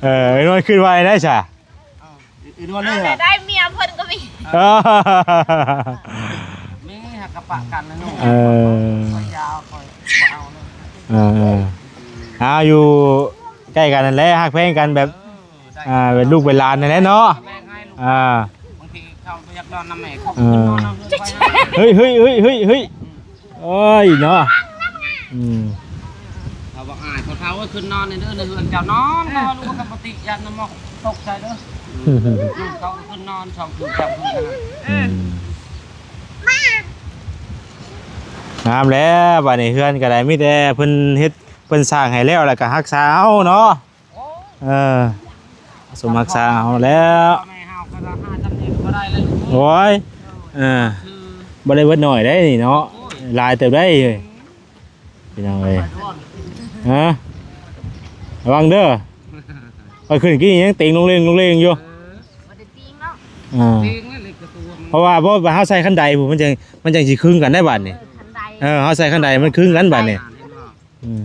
ເອີ ນ້ອຍຄິດວ່າໄດ້ຊະ ເອີ ເອີ ນວນເລີຍ ໄດ້ເມຍເພິ່ນກໍມີ ເອີ ມີຫາກະປະກັນນະເນາະ. ເອີ ຂ້ອຍຢາວ ຂ້ອຍບໍ່ເອົາເລີຍ. ເອີ ເອີ ເອົາ ຢູ່ໃກ້ກັນນັ້ນແຫຼະ ຮັກແພງກັນແບບ ເອີ ອ່າ ເປັນລູກເປັນຫຼານນັ້ນແຫຼະເນາະ. ອ່າ ບາງທີເຂົາບໍ່ຢາກນອນນຳແມ່ເຂົາ ເອີ ຂຶ້ນນອນນຳເຮືອນຂ້ອຍ. ເຮີ້ຍ ເຮີ້ຍ ເຮີ້ຍ ເຮີ້ຍ ເຮີ້ຍ ໂອ້ຍເນາະ ອືມ ເຂົາບອກ ອ້າຍ ພໍ່ເຖົ້າເອີຍ ຂຶ້ນນອນແດ່ເດີ ໃນເຮືອນເຈົ້ານອນ ເອີ ເຂົາວ່າລູກເຂົາບໍ່ຕິ ຢ້ານນ້ຳໝອກຕົກໃສ່ເດີ. ອືມ ລູກເຂົາກໍຂຶ້ນນອນສອງຄືນສາມຄືນນະ. ອືມ ງາມແລ້ວ ບາດນີ້ເຮືອນກໍໄດ້ ມີແຕ່ເພິ່ນເຮັດ ເພິ່ນສ້າງໃຫ້ແລ້ວ ແລ້ວກໍຮັກສາເອົາເນາະ. ໂອ້ຍ ເອີ ສົມຮັກສາເອົາແລ້ວ ພໍ່ແມ່ເຮົາກໍຫາຈຳເອງບໍ່ໄດ້ແລ້ວລູກເອີຍ. ໂອ້ຍ ເອີ ບໍ່ໄດ້ເບິດໜ້ອຍໄດ໋ນີ້ເນາະ ໂອ້ຍ ຫຼາຍເຕີບໄດ໋ເອີຍ ພີ່ນ້ອງເອີຍ. ຮະ ລະວັງເດີ ຂ້ອຍຂຶ້ນກີ້ຍັງຕີງລົງເລງລົງເລງຢູ່. ເອີ ບໍ່ໄດ້ຕີງເນາະ ອ່າ ຕີງເລີຍ ເພາະວ່າ ບໍ່ ເຮົາໃສ່ຄັນໄດພຸ້ນ ມັນຈັ່ງ ມັນຈັ່ງຊິຄຶງກັນໄດ໋ບາດນີ້. ເອີ ຄັນໄດ ເອີ ເຮົາໃສ່ຄັນໄດມັນຄຶງກັນບາດນີ້. ອືມ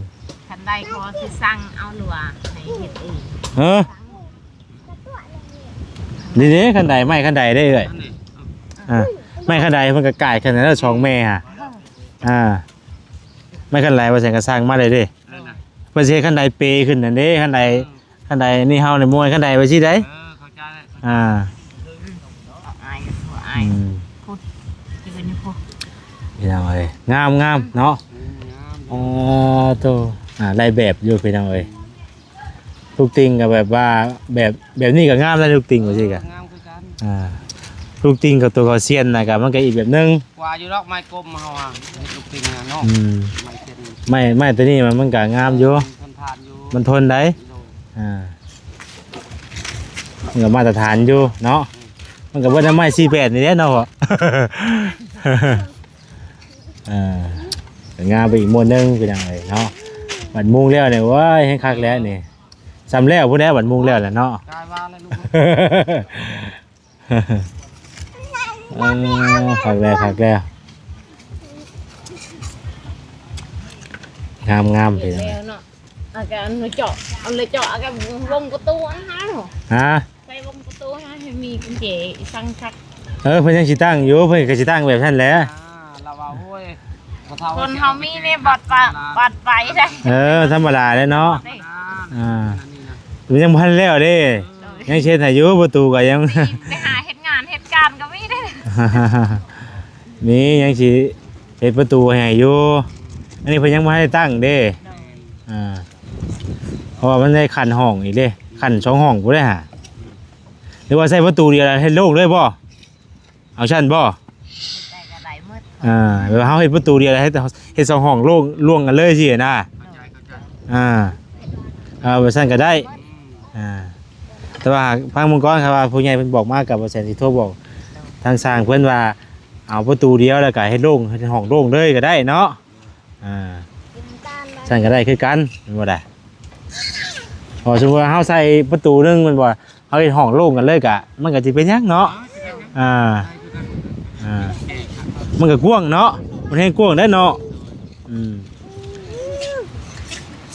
ຄັນໄດຂໍຊິສັ່ງເອົາ ຫຼືວ່າໃຫ້ເຮັດເອງ? ເອີ ນີ້ເດ້ ຄັນໄດ ໄມ້ຄັນໄດເດ້ເອື້ອຍ. ອ່າ ໄມ້ຄັນໄດເພິ່ນກໍກາຍຂຶ້ນແລ້ວ ສອງແມ່ຫາ ອ່າ ໄມ້ຄັນໄດວ່າຊັ້ນກໍສັ່ງມາໄດ້ເດ້. ເອີ ເພິ່ນຊິເຮັດຄັນໄດເປຂຶ້ນນັ້ນເດ້ ຄັນໄດ ເອີ ຄັນໃດນີ້ເຮົານີ້ມ່ວນ ຄັນໃດໄວ້ຊີ້ໃດ. ເອີ ເຂົ້າໃຈແລ້ວ ອ່າ ອາຍ ອາຍ ອືມ ພຸ້ນ ຢືນຢູ່ພຸ້ນ ພີ່ນ້ອງເອີຍ ງາມໆເນາະ. ອືມ ງາມ ອໍ ໂຕ ອ່າ ໄດ້ແບບຢູ່ ພີ່ນ້ອງເອີຍ. ລູກຕິ່ງກໍແບບວ່າ ແບບ ແບບນີ້ກໍງາມນະ ລູກຕິ່ງວ່າຊີ້ກະ ເອີ ງາມຄືກັນ. ອ່າ ລູກຕິ່ງກັບຕົວເຂົາຊຽນນະ ກໍມັນກໍອີກແບບໜຶ່ງ ກວ່າຢູ່ດອກ ໄມ້ກົມເຮົາອະ ເຮັດລູກຕິ່ງນະເນາະ. ອືມ ໄມ້ຊຽນ ໄມ້ ໄມ້ຕົວນີ້ມັນ ມັນກໍງາມຢູ່ ເອີ ມັນທົນທານຢູ່ ມັນທົນໄດ໋. ໂດຍ ອ່າ ມັນກໍມາດຕະຖານຢູ່ເນາະ. ອືມ ມັນກໍເບິດນຳໄມ້ສີ່ແປດນີ້ແຫຼະເນາະ. ເອີ ກໍງາມໄປອີກມ່ວນໜຶ່ງ ພີ່ນ້ອງເອີຍເນາະ. ບັດມຸງແລ້ວນີ້ ໂອ້ຍ ແຮງຄັກແລ້ວນີ້ ສ່ຳແລ້ວພຸ້ນແຫຼະ ບັດມຸງແລ້ວແຫຼະເນາະ. ກາຍວ່າແລ້ວລູກ ເອີ ຄັກແລ້ວ ຄັກແລ້ວ ງາມໆ ພີ່ນ້ອງເອີຍ. ເອົາກະເອົາເຈາະ ເອົາເລີຍເຈາະ ເອົາກະວົງປະຕູຫັ້ນນະ. ຮະ ໃສ່ວົງປະຕູຫັ້ນໃຫ້ມີກຸນເຈ ສັ່ງຄັກ. ເອີ ເພິ່ນຍັງຊິຕັ້ງຢູ່ ເພິ່ນກໍຊິຕັ້ງແບບນັ້ນແຫຼະ. ອ່າ ລາວວ່າ ໂອ້ຍ ຄົນເຮົາມີນີ້ບາດປະ ບາດໄປໄດ໋. ເອີ ທຳມະດາແຫຼະເນາະ. ອ່າ ມັນຍັງບໍ່ທັນແລ້ວເດ້. ໂດຍ ຍັງເຮັດໃຫ້ຢູ່ ປະຕູກໍຍັງ ໄປຫາເຮັດງານເຮັດການກໍມີເດ້. ມີ ຍັງຊິເຮັດປະຕູໃຫ້ຢູ່ ອັນນີ້ເພິ່ນຍັງບໍ່ທັນໄດ້ຕັ້ງເດ້. ໂດຍ ອ່າ ເພາະວ່າມັນໄດ້ຂັ້ນຫ້ອງອີກເດ້ ຂັ້ນສອງຫ້ອງພຸ້ນເດ້ຫາ. ຫຼືວ່າໃຊ້ປະຕູດຽວແລ້ວເຮັດໂລ່ງເລີຍບໍ່? ເອົາຊັ້ນບໍ່? ເຮັດໄດ້ກໍໄດ້ໝົດ. ອ່າ ແບບວ່າເຮົາເຮັດປະຕູດຽວແລ້ວເຮັດ ເຮັດສອງຫ້ອງໂລ່ງລວມກັນເລີຍຊີ້ນະ. ໂດຍ ອ່າ ເອົາແບບຊັ້ນກໍໄດ້. ອ່າ ແຕ່ວ່າຟັງເບິ່ງກ່ອນ ຄັນວ່າຜູ້ໃຫຍ່ເພິ່ນບອກມາກໍບໍ່ແສນຊິໂທບອກທາງຊ່າງເພິ່ນວ່າ ເອົາປະຕູດຽວແລ້ວກໍເຮັດໂລ່ງ ເຮັດຫ້ອງໂລ່ງເລີຍກໍໄດ້ເນາະ. ອ່າ ຊັ້ນກໍໄດ້ຄືກັນ ແມ່ນບໍ່ດາ? ພໍສົມມຸດວ່າເຮົາໃສ່ປະຕູໜຶ່ງແມ່ນບໍ່ ເຮົາເຮັດຫ້ອງໂລ່ງກັນເລີຍກະ ມັນກະຊິເປັນຫຍັງເນາະ. ອ່າ ອ່າ ມັນກະກວ້າງເນາະ ມັນແຮງກວ້າງໄດ໋ເນາະ. ອືມ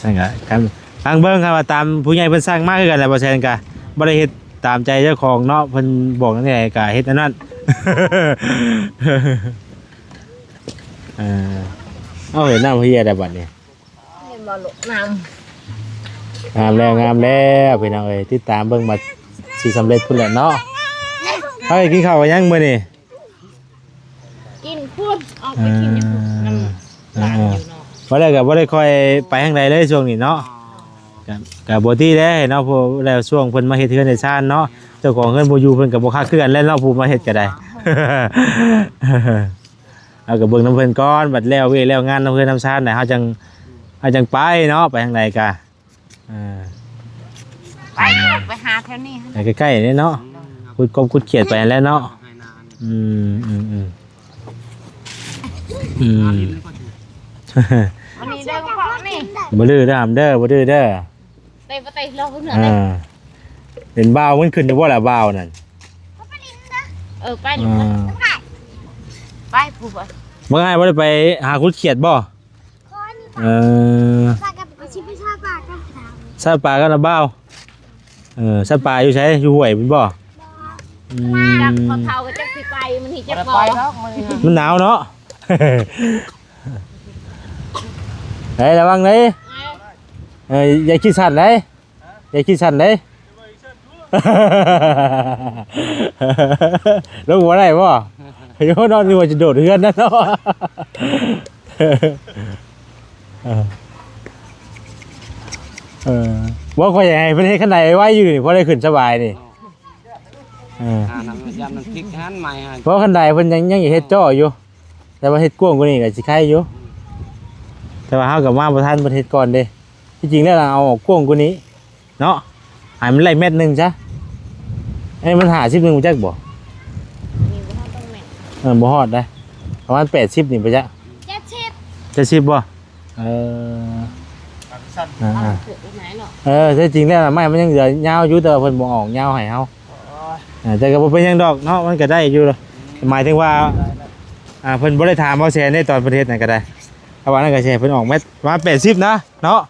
ຊັ້ນກະ ຟັງເບິ່ງ ຄັນວ່າຕາມຜູ້ໃຫຍ່ເພິ່ນສັ່ງມາຄືກັນແຫຼະ ບໍ່ແຊນກະບໍ່ໄດ້ເຮັດຕາມໃຈເຈົ້າຂອງເນາະ ເພິ່ນບອກແນວໃດກະເຮັດແນວນັ້ນ. ເອີ ເອົາ ເຫັນນ້ຳເຮຍແລ້ວບັດນີ້ ເຫັນບໍ່ລູກ ນ້ຳ ງາມແລ້ວ ງາມແລ້ວ ພີ່ນ້ອງເອີຍ ຕິດຕາມເບິ່ງວ່າຊິສຳເລັດພຸ້ນແຫຼະເນາະ. ເຮົາໄດ້ກິນເຂົ້າກັນຍັງມື້ນີ້? ກິນພຸ້ນ ອອກໄປກິນຢູ່ພຸ້ນ ເອີ ນຳຫຼານຢູ່ເນາະ. ບໍ່ໄດ້ ກໍບໍ່ໄດ້ຄ່ອຍໄປທາງໃດເລີຍຊ່ວງນີ້ເນາະ. ກໍ ກໍບໍ່ຕິແຫຼະເນາະ ເພາະແລ້ວຊ່ວງເພິ່ນມາເຮັດເຮືອນເຮັດຊານເນາະ ເຈົ້າຂອງເຮືອນບໍ່ຢູ່ ເພິ່ນກໍບໍ່ຄັກຄືກັນແຫຼະເນາະ ຜູ້ມາເຮັດກໍໄດ້. ເຮົາກໍເບິ່ງນຳເພິ່ນກ່ອນ ບັດແລ້ວວຽກແລ້ວງານນຳເຮືອນນຳຊານແລ້ວ ເຮົາຈັ່ງ ເຮົາຈັ່ງໄປເນາະ ໄປທາງໃດກະ ເອີ ໄປ ໄປຫາແຖວນີ້ຫັ້ນ ໃກ້ໆນີ້ເນາະ ອືມ ຂຸດກົບຂຸດຂຽດໄປຫັ້ນແຫຼະເນາະ. ອືມ ອືມ ອືມ ອືມ ອັນນີ້ເດີ ນີ້ ບໍ່ດື້ເດີ ຫ້າມເດີ ບໍ່ດື້ເດີ. ເຕະ ບໍ່ເຕະ ລອງເບິ່ງເໜືອ ອ່າ ເດ້ ເປັນບ່າວ ມັນຂຶ້ນຢູ່ບໍ່ລະບ່າວນັ້ນ? ເອີ ໄປນີ້ ອ່າ ໄປ ຜູ້ ບໍ່ ບໍ່ອ້າຍບໍ່ໄດ້ໄປຫາຂຸດຂຽດບໍ່? ເອີ ປາກັບ ຊິໄປຊາປາກັນ ຊາປາກັນນະບ່າວ. ເອີ ຊາປາຢູ່ໃສ? ຢູ່ຫ້ວຍພຸ້ນບໍ່? ບໍ່ ອືມ ຈັກພໍ່ເຖົ້າກໍຈັກຊິໄປ ມັນນີ້ຈັກບໍ່ໄປດອກ ມັນນີ້ ມັນໜາວເນາະ. ເອີ ໄດ້ ລະວັງເດ້ ເອີ ຢ່າຄິດສັ້ນເດ້ ຢ່າຄິດສັ້ນເດ້. ລົງບໍ່ໄດ້ບໍ່? ໂຍ ນອນຢູ່ວ່າຈະໂດດເຮືອນນັ້ນເນາະ. ເອີ ເອີ ບໍ່ ຂ້ອຍຢາກໃຫ້ເພິ່ນເຮັດຄັນໄດໄວ້ຢູ່ນີ້ ພໍໄດ້ຂຶ້ນສະບາຍນີ້. ເອີ ອ່າ ນ້ຳ ຢ້ານມັນພິກຫັ້ນ ໄມ້ຫັ້ນ ເພາະຄັນໄດເພິ່ນຍັງ ຍັງເຮັດເຈາະຢູ່ ແຕ່ວ່າເຮັດກວ້າງກວ່ານີ້ກໍຊິໄຄຢູ່ ແຕ່ວ່າເຮົາກໍມາບໍ່ທັນ ເພິ່ນເຮັດກ່ອນເດ້. ທີ່ຈິງແລ້ວເອົາອອກກວ້າງກວ່ານີ້ເນາະ ໃຫ້ມັນໄດ້ແມັດໜຶ່ງຊະ. ເອີ ມັນຫ້າສິບໜຶ່ງ ຮູ້ຈັກບໍ່? ນີ້ບໍ່ຮອດ ຕ້ອງແມັດ ເອີ ບໍ່ຮອດເດ້ ປະມານແປດສິບນີ້ບໍ່ຈັກ ເຈັດສິບ ເຈັດສິບບໍ່? ເອີ ອ່າ ເອີ ແທ້ຈິງແລ້ວນະ ໄມ້ມັນຍັງເຫຼືອຍາວຢູ່ ແຕ່ວ່າເພິ່ນບໍ່ອອກຍາວໃຫ້ເຮົາ. ເອີ ແຕ່ກໍບໍ່ເປັນຫຍັງດອກເນາະ ມັນກໍໄດ້ຢູ່ ໝາຍເຖິງວ່າ ອ່າ ເພິ່ນບໍ່ໄດ້ຖາມເອົາແສນໃນຕອນເພິ່ນເຮັດນັ້ນກໍໄດ້ ຖ້າວ່ານັ້ນກໍຊິໃຫ້ເພິ່ນອອກແມັດປະມານແປດສິບນະເນາະ.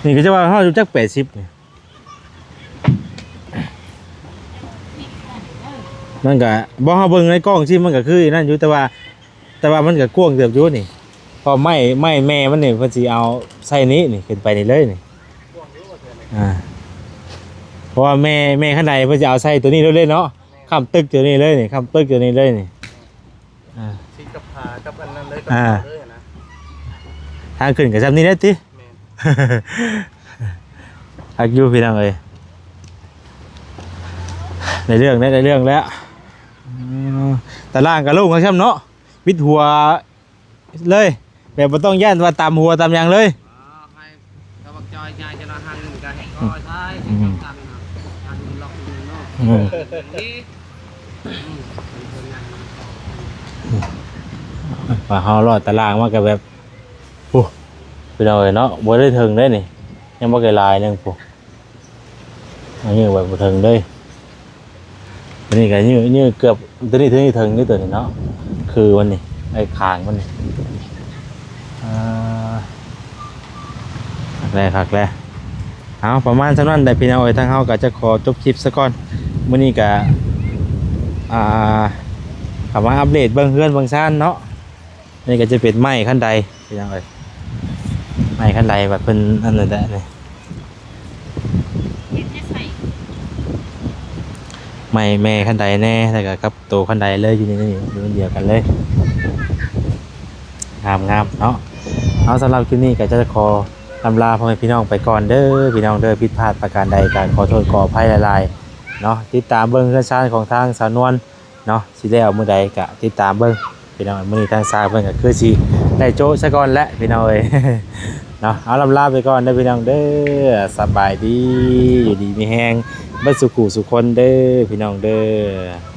ນີ້ກໍຈະວ່າເຮົາຢູ່ຈັກແປດສິບນີ້ ມັນກໍບໍ່ ເຮົາເບິ່ງໃນກ້ອງຊີ້ ມັນກໍຄືນັ້ນຢູ່ ແຕ່ວ່າ ແຕ່ວ່າມັນກໍກວ້າງເຕີບຢູ່ນີ້ ເພາະໄມ້ ໄມ້ແມ່ມັນນີ້ ເພິ່ນຊິເອົາໃສ່ນີ້ ນີ້ ຂຶ້ນໄປນີ້ເລີຍນີ້ ອ່າ ເພາະວ່າແມ່ ແມ່ຄັນໄດເພິ່ນຊິເອົາໃສ່ຕົວນີ້ເລີຍເນາະ ຄ້ຳຕຶກຕົວນີ້ເລີຍນີ້ ຄ້ຳຕຶກຕົວນີ້ເລີຍນີ້ ອ່າ ຕິດກັບຜາກັບອັນນັ້ນເລີຍ ກັບ ອ່າ ເສົາເລີຍນະ ທາງຂຶ້ນກໍຊ່ຳນີ້ແຫຼະຕິ. ແມ່ນ ຄັກຢູ່ພີ່ນ້ອງເອີຍ ໄດ້ເລື່ອງແລ້ວ ໄດ້ເລື່ອງແລ້ວ. ອືມ ຕາລ່າງກໍໂລ່ງຄັກຊ່ຳເນາະ ບິດຫົວເລີຍ ແບບບໍ່ຕ້ອງຢ້ານວ່າຕຳຫົວຕຳຫຍັງເລີຍ. ວ່າເຮົາລອດຕາລ່າງມາກໍແບບ ໂອ້ ພີ່ນ້ອງເອີຍເນາະ ບໍ່ໄດ້ເຖິງເດ້ນີ້ ຍັງບໍ່ໄກຫຼາຍໜຶ່ງພຸ້ນ ອັນນີ້ໄວ້ບໍ່ເຖິງເດ້ ຕົວນີ້ກໍຍືດ ຍືດເກືອບ ຕົວນີ້ ຕົວນີ້ເຖິງຢູ່ຕົວນີ້ເນາະ ຄືມັນນີ້ ໄອ້ຄາງມັນນີ້ ອ່າ ຄັກແລ້ວ ຄັກແລ້ວ. ເອົາ ປະມານສ່ຳນັ້ນແຫຼະພີ່ນ້ອງເອີຍ ທາງເຮົາກໍຈະຂໍຈົບຄລິບຊະກ່ອນ ມື້ນີ້ກໍ ອ່າ ເຂົ້າມາອັບເດດເບິ່ງເຮືອນເບິ່ງຊານເນາະ. ນີ້ກໍຈະເປັນໄມ້ຄັນໄດພີ່ນ້ອງເອີຍ ໄມ້ຄັນໄດບັດເພິ່ນອັນນັ້ນແຫຼະນີ້ ໄມ້ແມ່ຄັນໄດແດ່ ແລ້ວກໍກັບໂຕຄັນໄດເລີຍ ຢູ່ໃນນີ້ ຢູ່ອັນດຽວກັນເລີຍ ງາມໆເນາະ. ເອົາ ສຳລັບຄລິບນີ້ກໍຈະຂໍລຳລາພໍ່ແມ່ພີ່ນ້ອງໄປກ່ອນເດີພີ່ນ້ອງເດີ ຜິດພາດປະການໃດກໍຂໍໂທດຂໍອະໄພຫຼາຍໆເນາະ. ຕິດຕາມເບິ່ງເຮືອນຊານຂອງທາງສາວນວນ ເນາະ ຊິແລ້ວມື້ໃດກະຕິດຕາມເບິ່ງພີ່ນ້ອງ. ມື້ນີ້ທາງສາວເພິ່ນກະຄືຊິໄດ້ໂຈະຊະກ່ອນແຫຼະພີ່ນ້ອງເອີຍເນາະ. ເອົາ ລຳລາໄປກ່ອນເດີພີ່ນ້ອງເດີ ສະບາຍດີ ຢູ່ດີມີແຮງເບິດສູ່ຜູ້ສູ່ຄົນເດີພີ່ນ້ອງເດີ.